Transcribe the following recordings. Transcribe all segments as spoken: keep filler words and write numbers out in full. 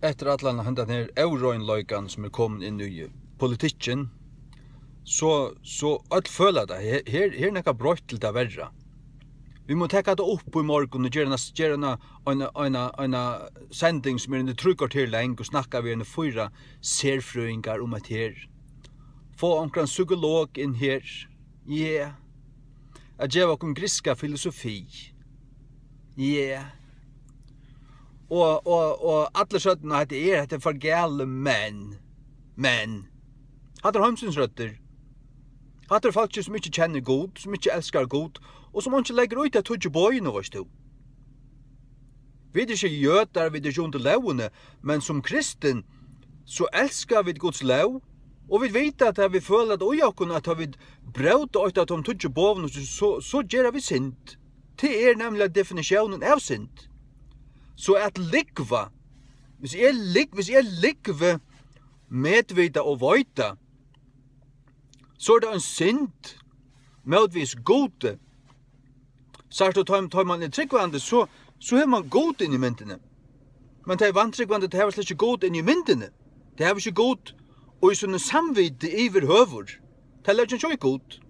eftir allan hendan her óroyndleikan, sum er komin inn í politikkin, so, so øll føla tað. Her, her, her er nakað broytt til tað verra. Vit mugu taka tað upp í morgun og gera eina, gera eina, eina, eina, eina sending, sum er inni trý korter long, og snakka við eini fýra serfrøðingar um hetta her. Fáa onkran psykolog inn her. Ja. At geva okkum grikska filosofi. Ja. Og, og, og allir søgdu, at hetta er, hetta er for galið, men, men. Hatta er heimsins røddir. Hatta er fólkið, sum ikki kennir Gud, sum ikki elskar Gud, og sum einki leggur í tey tíggju boðini, veist tú. Vit eru ikki jødar, vit eru ikki undir lógini, men sum kristin, so elska vit Guds lóg, og vit vita, at tá vit føla tað í okkum, at tá vit bróta eitt av teimum tíggju boðunum, so, so, so gera vit synd. Tað er nemliga definitiónin av synd. So at lúgva, hvis eg lúg-, hvis eg lúgvi, medvita og veita, so er tað ein synd mótvegis Gudi. Sært tú, tá, tá man er trúgvandi, so, so hevur man Gud inn í myndini. Men tey vantrúgvandi, tey hava slett ikki Gud inn í myndini. Tey hava ikki Gud í sínum samviti yvirhøvur. Tey leggja ikki í Gud.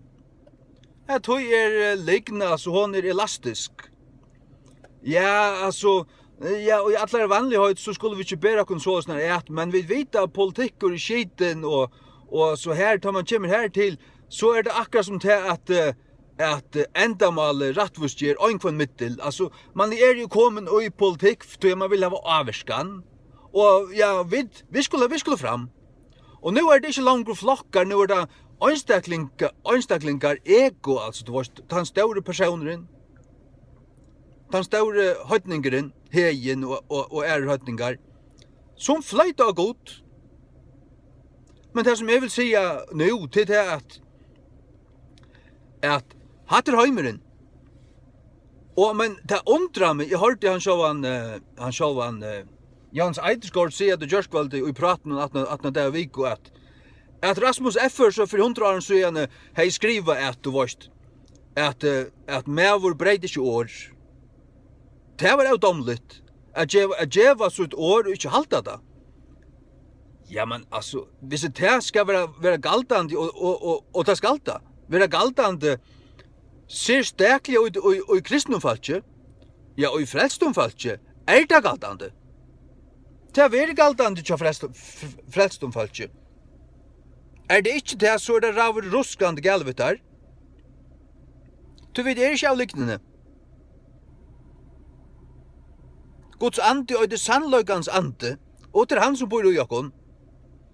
Ja, tí er, eh, lygn, altso, hon er elastisk. Ja, altso, eh, ja, og í allari vanligheit, so skulu vit ikki bera okkum soleiðis nær at, men vit vita, at politikkur er skitin, og, og so her, tá man kemur her til, so er tað akkurát sum tað, at, eh, at, eh, endamálið rættvísger einhvønn middil. Altso, man er jo komin í politikk, tí man vil hava ávirkan. Og, ja, vit, vit skulu, vit skulu fram. Og nú er tað ikki longur flokkar, nú er tað einstaklinga-, einstaklingar, ego, altso, tú veist, tann stóri persónurin, tann stóri heidningurin, Heðin og, og, og aðrir heidningar, sum floyta á Gud. Men tað, sum eg vil siga nú, til tað, at, at hatta er heimurin. Og, men tað undrar meg, eg hoyrdi hann sjálvan, eh, hann sjálvan, eh, Jóhannes Eidesgaard siga tað gjárkvøldið í prátinum aftan, aftan á Dag og Viku, at, at Rasmus Effer so fyri hundrað árum síðani hevði skrivað, at, tú veist, at, eh, at maður breyt ikki orð. Tað var ódámligt at geva, at geva sítt orð og ikki halda tað. Ja, men altso, hvis tað skal vera, vera galdandi, og, og, og, og tað skal tað vera galdandi, serstakliga í, í, í kristnum fólki, ja, í frelstum fólki, er tað galdandi. Tað verður galdandi hjá frelstum, f-, frelstum fólki. Er tað ikki tað, so er tað ræðuliga ruskandi galið við tær. Tí vit eru ikki av lygnini. Guds andi eitur sannleikans andi, og tað er hann, sum býr í okkum.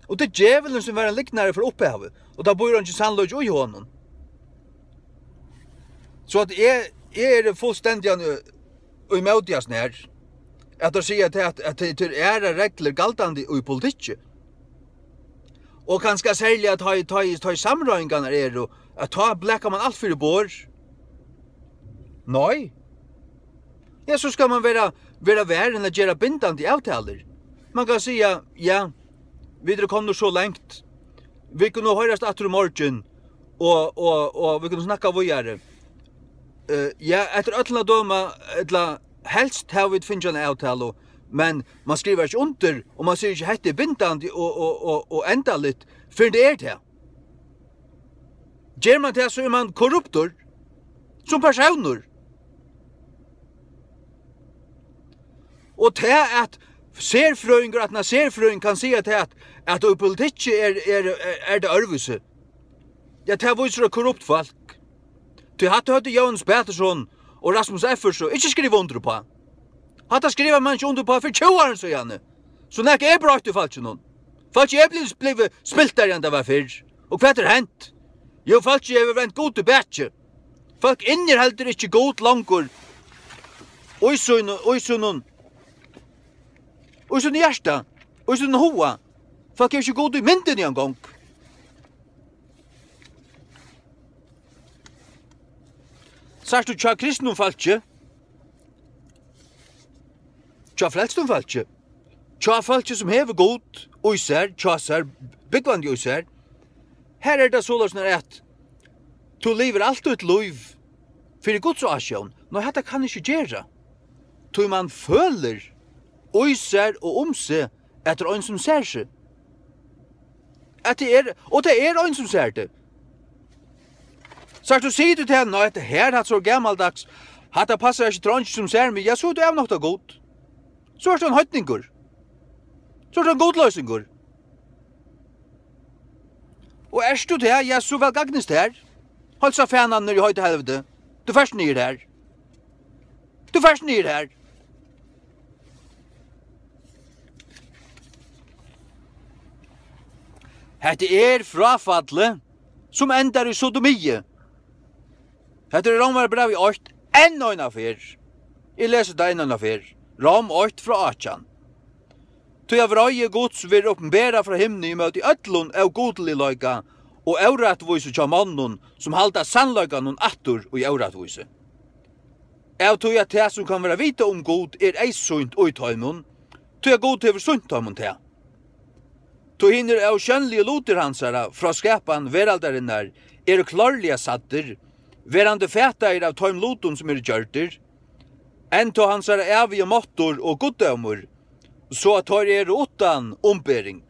Og tað er djevulin, sum var ein lygnari frá upphavi, og tað býr eingin sannleiki í honum. So at eg, eg eri fullstendiga, eh, ímóti hasum her, at teir siga, at, at, at tað eru aðrar reglur galdandi í politikki. Og kanska serliga, at tá, tá, tá samráðingarnar eru, at tá blakar man alt fyri borð. Nei. Ja, so skal man vera, vera varin at gera bindandi avtalur. Man kann siga, ja, vit eru komnir so langt. Vit kunnu hoyrast aftur í morgin, og, og, og vit kunnu snakka víðari. Eh, ja, eftir øllum at døma, ella helst hava vit fingið eina avtalu, men man skrivar ikki undir, og man sigur ikki, "Hetta er bindandi og, og, og, og endaligt", fyrr enn tað er tað. Ger man tað, so er man korruptur sum persónur. Og tað, at serfrøðingur, at ein serfrøðingur kann siga tað, at, at í politikki er, er, er, er tað øðrvísi, ja, tað vísir eitt korrupt fólk. Tí hatta høvdu Jóhannes Patursson og Rasmus Effersøe ikki skrivað undir uppá. Hatta skrivaði man ikki undir uppá fyri tjúgu árum síðani. So nakað er broytt í fólkinum. Fólkið er blivið, blivið spiltari, enn tað var fyrr. Og hvat er hent? Jú, fólkið hevur vent Gudi bakið. Fólk inniheldur ikki Gud longur í sínum, í sínum, í sínum hjarta, í sínum huga. Fólk hevur ikki Gud í myndini eingong. Sært tú, hjá kristnum fólki, hjá frelstum fólki, hjá fólki, sum hevur Gud í sær, hjá sær, búgvandi í sær, her er tað soleiðis, at tú livir alt títt lív fyri Guds ásjón. Nei, hetta kann ikki gera. Tí man følir í sær og um seg, At tað er ein, sum sær seg. At tað er, og tað er ein, sum sær teg. Sært tú, sigur tú til hann: "Nei, hetta her, hatta er so gamaldags, hatta passar ikki, tað er eingin, sum sær meg." Ja, so ert tú avnoktað Gud. So ert tú ein heidningur. So ert tú ein gudloysingur. Og ert tú tað, ja, so væl gagnist tær. Heilsa fananum niðri í heita helviti. Tú fert niður har. Tú fert niður har. Hetta er fráfallið, sum endar í sodomi. Hetta er Rómarbrævið eitt, enn eina ferð. Eg lesi tað enn eina ferð. Róm eitt frá átjan. Tí at vreiði Guds verður opinberað frá himni ímóti øllum ógudligleika og órættvísi hjá monnum, sum halda sannleikanum aftur í órættvísi. Av tí at tað, sum kann vera vitað um Gud, er eyðsýnt í teimum, tí at Gud hevur sýnt teimum tað. Tí hinir ósjónligu lutir hansara frá skapan veraldarinnar eru klárliga sæddir, verandi fataðir av teim lutum, sum eru gjørdir, enntá hansara ævigi máttur og guddómur, so at teir eru uttan umbering.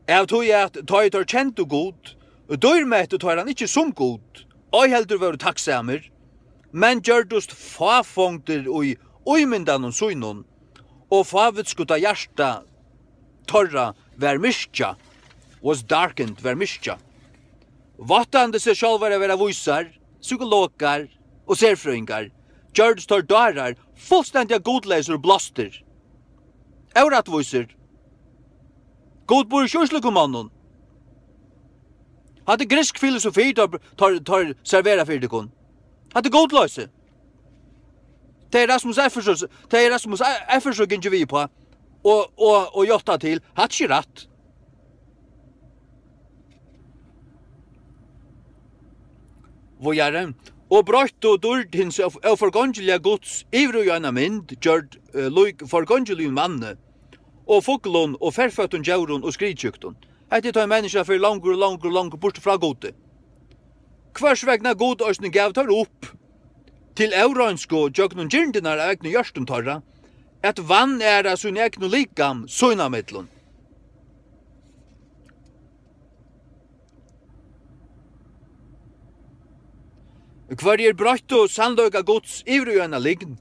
Av tí at tá ið teir kendu Gud, dýrmettu teir hann ikki sum Gud, ei heldur vóru takksamir, men gjørdust fáfongdir í ímyndanum sínum, og fávitskuta hjarta teirra var myrkjað, was darkened, var myrkjað. Váttandi seg sjálvar at vera vísar, psykologar og serfrøðingar, gjørdust teir dárar, fullstendiga gudleysir og blástir. Órættvísir. Gud býr ikki í slíkum monnum. Hatta er griksk filosofi, teir, teir, teir servera fyri tykkum. Hatta er gudloysi. Tað er Rasmus Effersøe, tað er Rasmus Effersøe gingið við uppá og, og, og játta til. Hatta er ikki rætt. Víðari. Og broyttu dýrd hins ó-, óforgongiliga Guds yvir í eina mynd, gjørd, eh, lík forgongiligum manni, og fuglum, og ferføttum djórum, og skriðkyktum. Hetta er tá, ið menniskjan fer longur og longur og longur burtur frá Gudi. Hvørs vegna Gud eisini gav teir upp til óreinsku gjøgnum girndirnar av egnum hjørtum teirra, at vanæra síni egnu likam sín á millum. Hvørjir broyttu sannleika Guds yvir í eina lygn,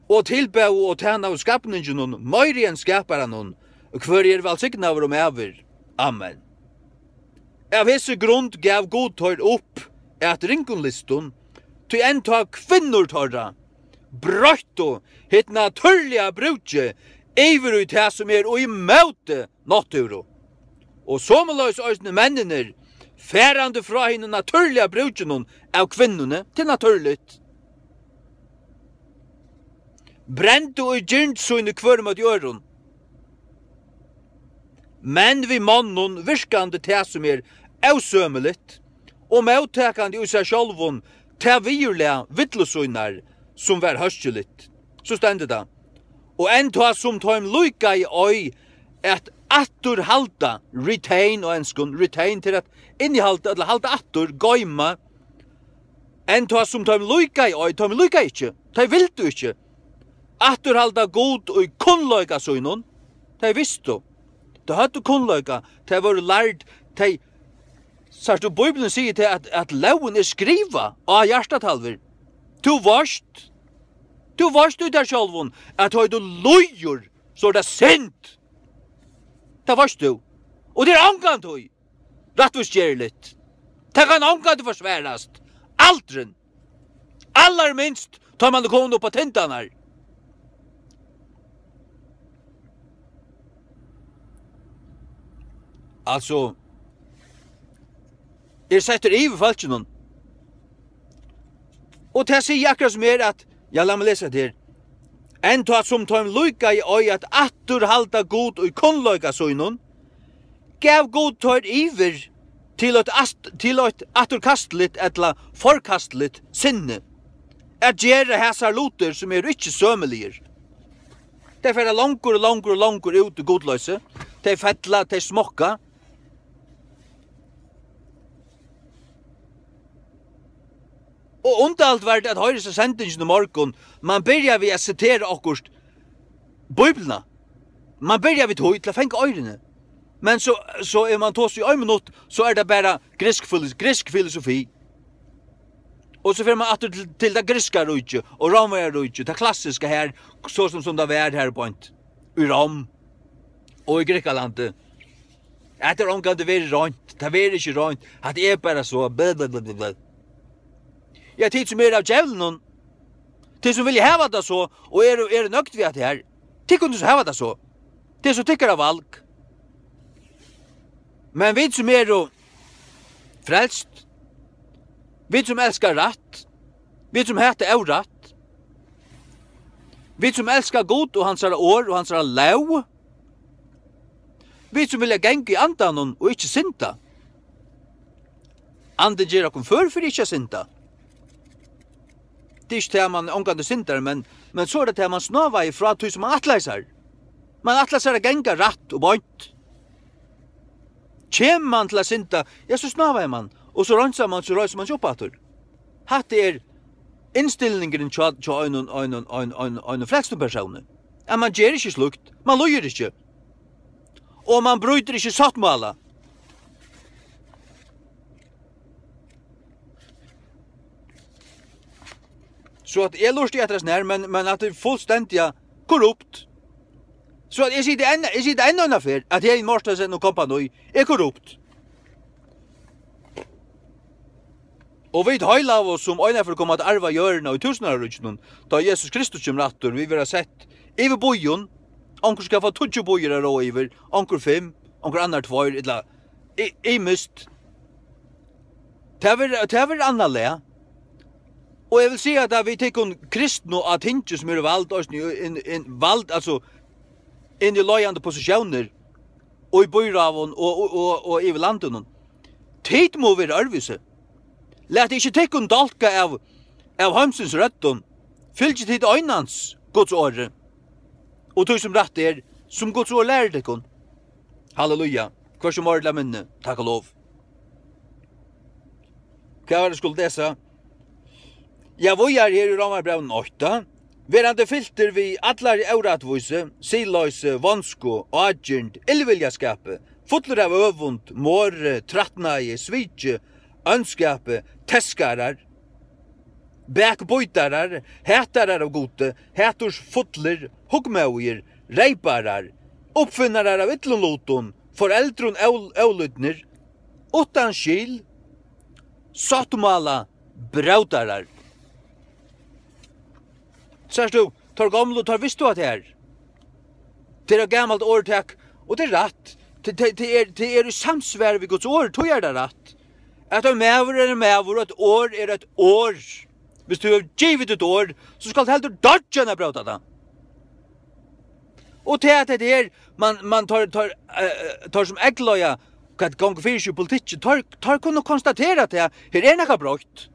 og tilbóðu og tænaðu skapninginum meiri enn skaparanum, hvørjir er vælsignaður um ævir. Amen. Av hesi grund gav Gud teir upp at ringum lystum, tí enntá kvinnur teirra broyttu hitt natúrliga brúkið yvir í tað, sum er ímóti náttúru. Og somuleiðis eisini menninir, farandi frá hinum natúrliga brúkinum av kvinnuni, tað er natúrligt, brendu í girnd síni hvør móti øðrum, men við monnum virkandi tað, sum er ósømiligt, og móttakandi í sær sjálvum tað viðurlag villu sínar, sum var hóskiligt. So stendur tað: Og enntá sum teim líkaði ei at afturhalda, retain á enskum, retain til at innihalda ella halda aftur, goyma, enntá sum teim líkaði ei, teim líkaði ikki, tey vildu ikki afturhalda Gud í kunnleika sínum, tey vistu, tey høvdu kunnleika, tey vóru lærd, tey, sært tú, Bíblian sigur tað, at, at lógin er skrivað á hjartatalvur. Tú veitst, tú veitst í tær sjálvum, at tá tú lýgur, so er tað synd. Tað veitst tú. Og tað er ongantíð rættvísgerligt. Tað kann ongantíð forsvarast. Aldrin. Allarminst, tá man er komin upp á tindarnar. Altso, er settur yvir fólkinum. Og tað sigur akkurát sum er at, ja, lat meg lesa hetta her. Enntá sum teim líkaði ei at afturhalda Gud í kunnleika sínum, gav Gud teir yvir til eitt ast-, til eitt afturkastiligt ella forkastiligt sinni, at gera hasar lutir, sum eru ikki sømiligir. Tey fara longur og longur og longur út í gudloysi. Tey fella, tey smokka. Og undarligt var tað at hoyra hesa sendingina í morgun. Man byrjar við at sitera okkurt, Bíbliuna. Man byrjar við tí til at fanga oyruni. Men so, so er man tosað í ein minutt, so er tað bara griksk filos-, griksk filosofi. Og so fer man aftur til, til tað grikska ríkið og Rómverjaríkið, tað klassiska her, so sum, sum tað var her beint í Róm og í Grikkalandi. At tað er ongantíð verið roynt, tað verður ikki roynt, at tað er bara so, bla, bla, bla, bla, bla. Ja, tit sum eru av djevlinum, tit sum vilja hava tað so, og eru, eru nøgd við at tað er, tit kunnu so hava tað so. Tað er so tykkara val. Men vit sum eru frelst, vit sum elska rætt, vit sum hata órætt, vit sum elska Gud og hansara orð og hansara lóg, vit sum vilja ganga í andanum og ikki synda. Andin ger okkum før fyri ikki at synda. Tað er ikki tað, man ongantíð syndar, men, men so er tað tað, man snávaði frá tí, sum man ætlaði sær. Man ætlaði sær at ganga rætt og beint. Kemur man til at synda, ja, so snávaði man, og so reinsar man, so reisir man seg upp aftur. Hatta er innstillingurin hjá, hjá einum, einum, ein, ein, einum frelstum persóni. At man ger ikki slíkt, man lýgur ikki. Og man brýtur ikki sáttmála. So at eg lurti eftir hesum her, men, men at tað er fullstendiga korrupt. So at eg sigi enn, eg sigi enn eina ferð, at Heðin Mortensen og kompani er korrupt. Og vit heilagu, sum einaferð koma at arva jørðina í túsundáraríkinum, tá Jesus Kristus kemur aftur, vit verða sett yvir býum, onkur skal fáa tíggju býir at ráða yvir, onkur fimm, onkur annar tveir, ella y-, ymiskt. Tað verður, tað verður annað lag. Og eg vil siga, at vit tykkum kristnu á tingi, sum eru vald, eisini inn, inn, vald, altso, inn í leiðandi posisjónir, og í býráðum og, og, og, og yvir landinum. Tit mugu vera øðrvísi. Latið ikki tykkum dálka av, av heimsins røddum. Fylgið tit einans Guds orði, og tí sum rætt er, sum Guds orð lærir tykkum. Halleluja. Hvør sum orð til minni. Takk og lov. Hvat var tað, eg skuldi lesa? Ja, víðari her í Rómarbrævinum átta. Verandi fyltir við allari órættvísi, siðloysi, vonsku, ágirnd, illviljaskapi, fullur av øvund, morði, trætnaði, sviki, óndskapi, teskarar, bakbítarar, hatarar av Gudi, hatursfullir, hugmóðir, reyparar, uppfinnarar av illum lutum, foreldrum ól-, ólýdnir, uttan skil, sáttmála brótarar. Sært tú, teir gomlu, teir vistu, at tað er, tað er eitt gamalt orðtak, og tað er rætt. Tað, tað, tað er, tað er í samsvari við Guds orð, tí er tað rætt. At ein maður er ein maður, og eitt orð er eitt orð. Viss tú hevur givið títt orð, so skalt heldur doyggja enn at bróta tað. Og tað at hetta her, man, man tar, tar, eh, tar sum eygleiða, hvat gongur fyri seg í politikki, tar, tar kunnu konstatera tað, her er nakað broytt.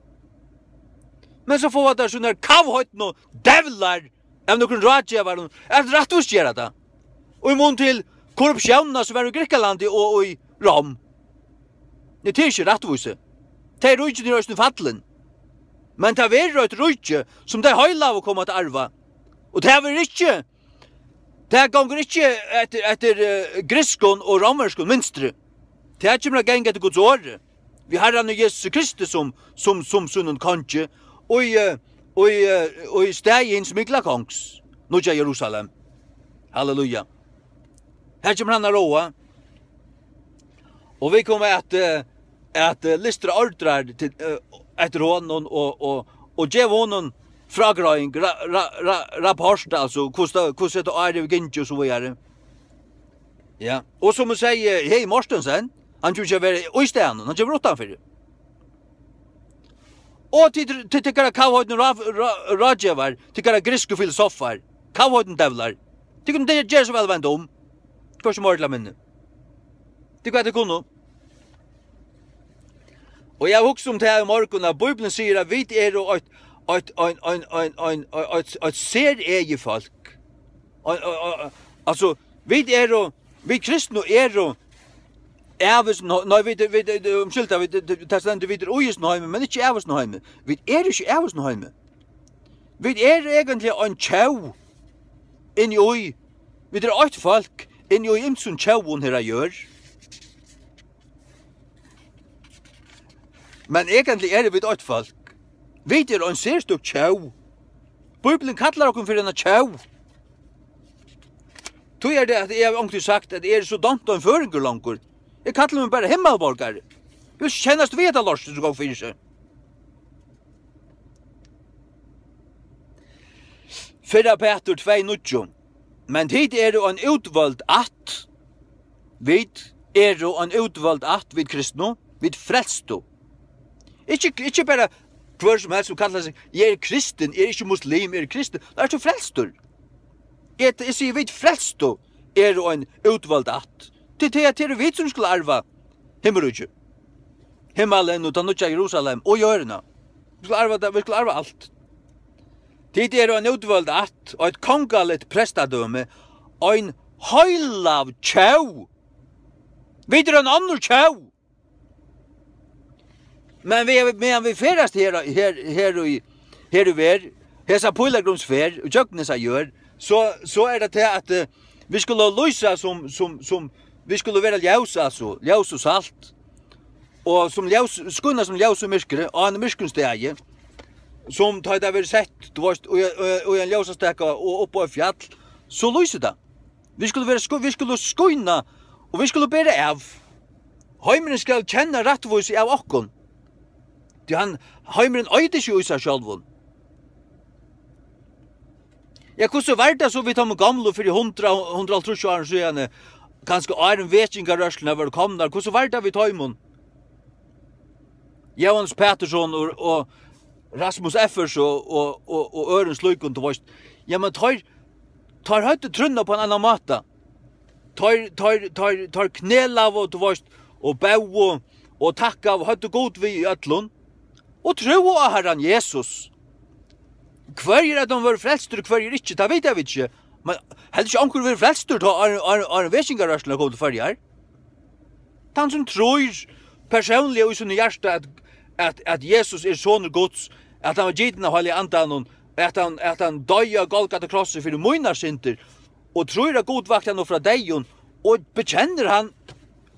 Men so fáa teir sovorðnar kavheidnu djevlar av nøkrum ráðgevarum at rættvísgera tað. Og í mun til korruptiónina, sum var í Grikkalandi og, og í Róm. Nei, tað er ikki rættvísi. Tey ríkini eru eisini fallin. Men tað verður eitt ríki, sum tey heilagu koma at arva. Og tað verður ikki, tað gongur ikki eftir, eftir, eh, grikskum og rómverskum mynstri. Tað kemur at ganga eftir Guds orði. Við Harranum Jesusi Kristi sum, sum, sum sínum kongi. Og í, eh, og í, eh, og í staði hins mikla kongs. Nýggja Jerusalem. Halleluja. Her kemur hann at ráða. Og vit koma at, eh, at, eh, lystra ordrar til, eh, eftir honum og, og, og geva honum frágreiðing, ra-, ra-, ra-, rapport, altso, hvussu tað, hvussu hetta ár hevur gingið og so víðari. Ja. Og sum eg sigi, Heðin Mortensen, hann kemur ikki at vera í staðnum, hann kemur uttanfyri. Og tit, tit tykkara kavheidnu rá-, rá-, ráðgevar, tykkara griksku filosofar, kavheidnu djevlar. Tit kunnu gera so væl at venda um. Hvør sum orð til minni. Tit hvat tit kunnu. Og eg havi hugsað um tað í morgun, at Bíblian sigur, at vit eru eitt, eitt, ein, ein, eitt, eitt seregið fólk. Ein, ein, ein, altso, vit eru, vit kristnu eru ævist, nei, vit, vit, umskylda, vit, tað stendur, vit eru í hesum heimi, men ikki av hesum heimi. Vit eru ikki av hesum heimi. Vit eru eigentliga ein tjóð inni í Vit eru eitt fólk inn í ymsum tjóðum her á jørð. Men eigentliga eru vit eitt fólk. Vit eru ein serstøk tjóð. Bíblian kallar okkum fyri eina tjóð. Tí er tað, at eg havi onkuntíð sagt, at eg eri so dæmdur ein føroyingur longur. Eg kalli meg bara himmalborgari. Eg vil ikki kennast við hetta lortið, sum gongur fyri seg. Fyrra Pætur tvey níggju. Men tit eru ein útvald ætt. Vit eru ein útvald ætt, vit kristnu, vit frelstu. Ikki, ikki bara hvør sum helst sum kallar seg, "Eg eri kristin, eg eri ikki muslim, eg eri kristin." Nú ert tú frelstur. Eg, eg sigi, vit frelstu eru ein útvald ætt. Tí tað, tað eru vit sum skulu arva himmalríkið. Himmalin og tað nýggja Jerusalem og jørðina. Vit skulu arva tað, vit skulu arva alt. Tit eru ein útvald ætt og eitt kongaligt prestadømi, ein heilag tjóð. Vit eru ein onnur tjóð. Men vit, meðan vit ferðast her, her, her í, her í verð, hesa pílagrímsferð, og gjøgnum hesa jørð, so, so er tað tað at, eh, vit skulu lýsa sum, sum, sum, vit skulu vera ljós, altso, ljós og salt. Og sum ljós, skína sum ljós í myrkri, á einum myrkum staði, sum tá tað verður sett, tú veist, í, í, í ein ljósastaka og upp á eitt fjall, so lýsir tað. Vit skulu vera skú-, vit skulu skína, og vit skulu bera av. Heimurin skal kenna rættvísi av okkum. Tí hann, heimurin eitur ikki í sær sjálvum. Ja, hvussu var tað so við teimum gomlu fyri hundrað, hundrað og hálvtrýss árum síðani? Kanska áðrenn vekingarrørslurnar vóru komnar. Hvussu var tað við teimum? Jóhannes Patursson og, og Rasmus Effersøe og, og, og, og øðrum slíkum, tú veist. Ja, men teir, teir høvdu trúnna á ein annan máta. Teir, teir, teir, teir knelaðu, tú veist, og bóðu og takkaðu, høvdu Gud við í øllum. Og trúðu á Harran Jesus. Hvørjir av teimum vóru frelstir, hvørjir ikki, tað vita vit ikki. Men heldur ikki onkur verður frelstur, tá áðrenn, áðrenn, áðrenn vekingarrørslurnar koma til Føroyar. Tann sum trýr persónliga í sínum hjarta, at, at, at Jesus er sonur Guds, at hann var gitin av Heilaga Andanum, at hann, at hann doyði á Golgata krossi fyri mínar syndir, og trýr, at Gud vakti hann upp frá deyðum, og bekennir hann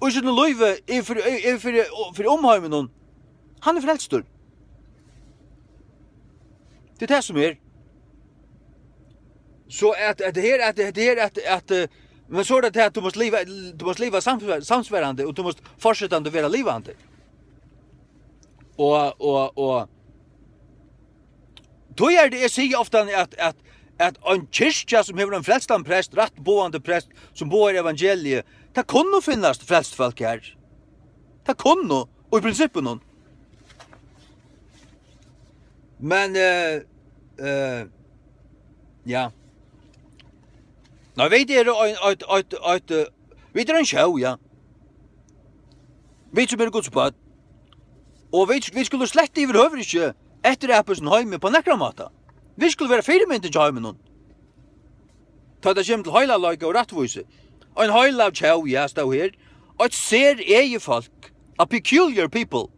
í sínum lívi yvir fyri, yvir fyri, fyri umheiminum, hann er frelstur. Tað er tað sum er. So at, at her, at, at her, at, at, eh, men so er tað at tú mást liva, tú mást liva samsvar-, samsvarandi, og tú mást fortsetandi vera livandi. Og, og, og, tí er tað, eg sigi ofta, at, at, at ein kirkja sum hevur ein frelstan prest, rætt boðandi prest, sum boðar evangeliið, tað kunnu finnast frelst fólk har. Tað kunnu, og í prinsippinum. Men, eh, eh, ja. Nei, vit eru ein, eitt, eitt, eitt, eh, vit eru ein tjóð, ja. Vit sum eru Guds børn. Og vit, vit skulu slett yvirhøvur ikki eftirapa hesum heimi á nakran máta. Vit skulu vera fyrimyndir hjá heiminum. Tá tað kemur til heilagleika og rættvísi. Ein heilag tjóð, ja, stóð her. Eitt seregið fólk. A peculiar people.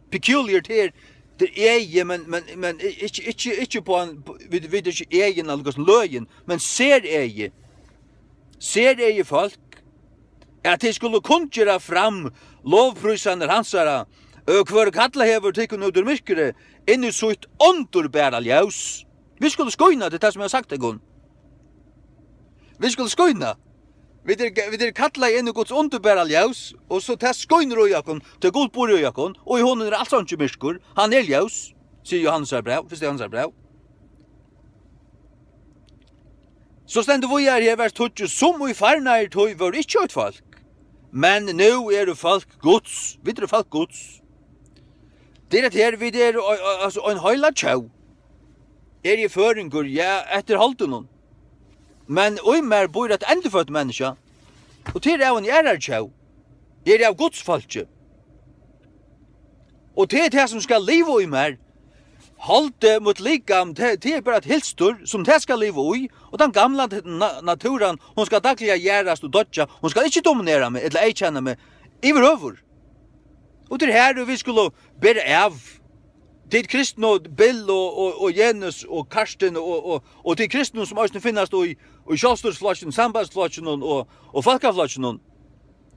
Peculiar, tað er, tað er egið, men, men, men ikki, ikki, ikki á ein, vit, vit eru ikki egin, ella hvussu, løgin, men seregið. Seregið fólk. At tit skulu kunngera fram lovprísanir hansara, og hvør kallað hevur tykkum út úr myrkri inn í sítt undurbara ljós. Vit skulu skína, tað er tað, sum eg havi sagt tykkum. Vit skulu skína. Vit eru, vit eru kallaði inn í Guds undurbara ljós, og so tað skínur í okkum, tí Gud býr í okkum, og í honum er als einki myrkur, hann er ljós, sigur Jóhannesar bræv, fyrsta Jóhannesar bræv. So stendur víðari her, vers tíggju, sum í farnari tíð vóru ikki eitt fólk, men nú eru fólk Guds, vit eru fólk Guds. Tað er at her, vit eru, al-, al-, altso, ein heilag tjóð. Eri eg føroyingur? Ja, eftir holdinum. Men í mær býr eitt endurføtt menniskja, og tað er av eini aðrari tjóð. Eg eri av Guds fólki. Og tað er tað, sum skal liva í mær. Holdið, mítt likam, tað, tað er bara eitt hylstur, sum tað skal liva í, og tann gamla na-, natúran, hon skal dagliga jarðast og doyggja, hon skal ikki dominera meg ella eyðkenna meg yvirhøvur. Og tað er her, vit skulu bera av. Tit kristnu, Bill og, og, og Janus og Karsten og, og, og tit kristnu, sum eisini finnast í, og í Sjálvstýrisflokkinum, Sambandsflokkinum og, og Fólkaflokkinum.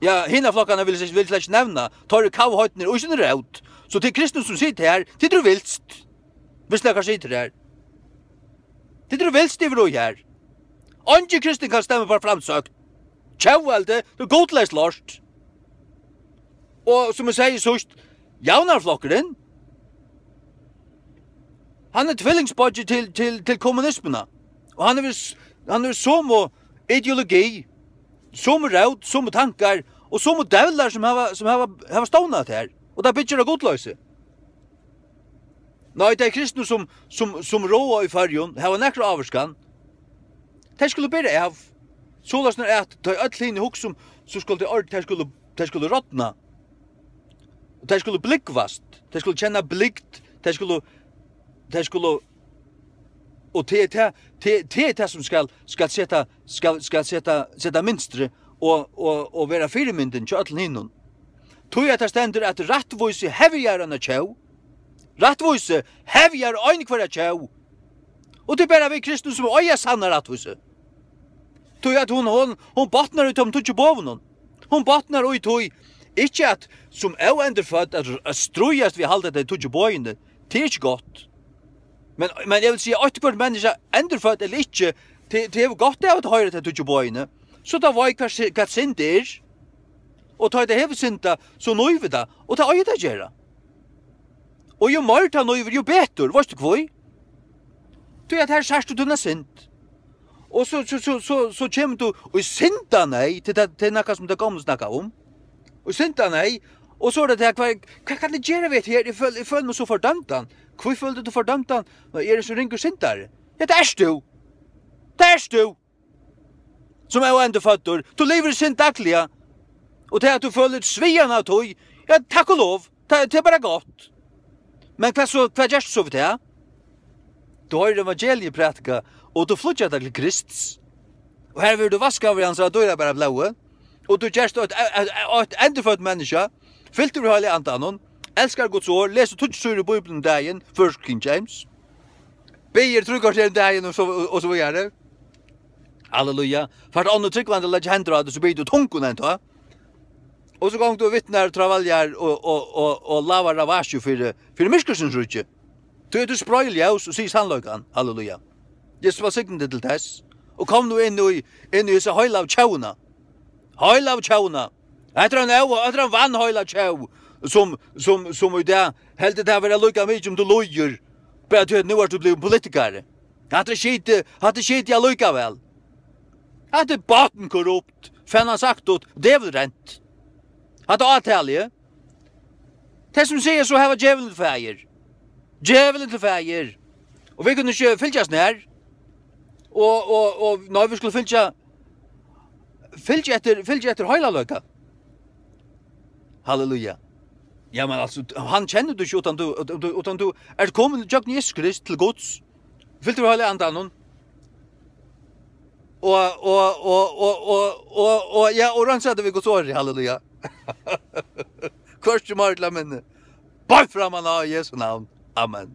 Ja, hinar flokkarnar vil eg, vil eg slett ikki nevna. Teir eru kavheidnir í síni rót. So tit kristnu sum sita her, tit eru vilst. Viss nakar situr her. Tit eru vilst yvir og her. Eingin kristin kann stemma fyri Framsókn. Tjóðveldi, tað er gudleyst lort. Og sum eg segði síðst, Javnaðarflokkurin, hann er tvillingsbeiggi til, til, til kommunismuna. Og hann hevur s-, hann hevur somu ideologi, somu rót, somu tankar og somu djevlar sum hava, sum hava, hava stovnað her. Og tað byggir á gudloysi. Nei, tey kristnu sum, sum, sum ráða í Føroyum, hava nakra ávirkan. Tey skulu bera av. Soleiðis er at tey øll hini hugsa um, so skulu tey orð, tey skulu, tey skulu rodna. Og tey skulu blúgvast. Tey skulu kenna blygd. Tey skulu, tey skulu, og tað er tað, tað, tað er tað sum skal, skal seta, skal, skal seta, seta mynstrið og, og, og vera fyrimyndin hjá øllum hinum. Tí at tað stendur at rættvísi hevjar eina tjóð. Rættvísi hevjar ein hvørja tjóð. Og tað er bara vit kristnu sum eiga sanna rættvísi. Tí at hon, hon, hon botnar í teimum tíggju boðunum. Hon botnar í tí, ikki at sum óendurfødd at, at stríðast við at halda tey tíggju boðini. Tað er ikki gott. Men, men eg vil siga, eitt hvørt menniskja, endurfødd ella ikki, tað, tað hevur gott av at hoyra tey tíggju boðini. So tað veit hvat si-, hvat synd er. Og tá tað hevur syndað, so nívir tað, og tað eigur tað at gera. Og jú meir tað nívir, jú betur, veitst tú hví? Tí at her sært tú tína synd. Og so, so, so, so, so kemur tú í syndaneyð, til tað, til nakað sum tað gomla snakkaðu um. Og syndaneyð, og so er tað tað, hvat, hvat kann eg gera við hetta her? Eg føl-, eg føli meg so fordømdan. Hví følir tú fordømdan? Nei, eg eri so ringur syndari. Ja, tað ert tú. Tað ert tú. Sum er endurføddur. Tú livir í synd dagliga. Og tað at tú følir sviðan av tí, ja, takk og lov. Tað, tað er bara gott. Men hvat so, hvat gerst so við tað? Tú hoyrir evangeliið prædika, og tú flýggjar tað til Krists. Og her verður tú vaskaður í hansara dýrabara blóði. Og tú gerst eitt, eitt, eitt endurfødt menniskja, fyltur við Heilaga Andanum, elskar Guds orð, lesur tíggju síður í Bíbliuni um dagin, føroyskur King James, biður trý korter um dagin og so, og, og so víðari. Halleluja. Fært onnur trúgvandi at leggja hendur á teg, so biður tú í tungum enntá. Og so gongur tú og vitnar, travaljar og, og, og, og lavar ravasju fyri, fyri myrkursins ríki. Tí ert tú sproyð ljós og sigur sannleikan. Halleluja. Jesus vælsigni teg til tess. Og kom nú inn í, inn í hesa heilagu tjóðina. Heilagu tjóðina. Hetta er ein ó-, hetta er ein vanheilag tjóð, sum, sum, sum í dag heldur tað vera líka mikið um tú lýgur. Bara tí at nú ert tú blivin politikari. Hatta er skitið, hatta er skitið allíkavæl. Hatta er botnkorrupt, fana sagt út, djevulrent. Hatta er átalið. Tey sum siga so hava djevulin til faðir. Djevulin til faðir. Og vit kunnu ikki fylgjast nær. Og, og, og, nei, vit skulu fylgja, fylgja eftir, fylgja eftir heilagleika. Halleluja. Ja, men altso, hann kennir tú ikki uttan tú, uttan tú, uttan tú ert komin gjøgnum Jesus Krist til Guds. Fyltur við Heilaga Andanum. Og, og, og, ja, og reinsaður við Guds orði, halleluja. Hvørki meir ella minni. Beint fram á Jesu navn. Amen.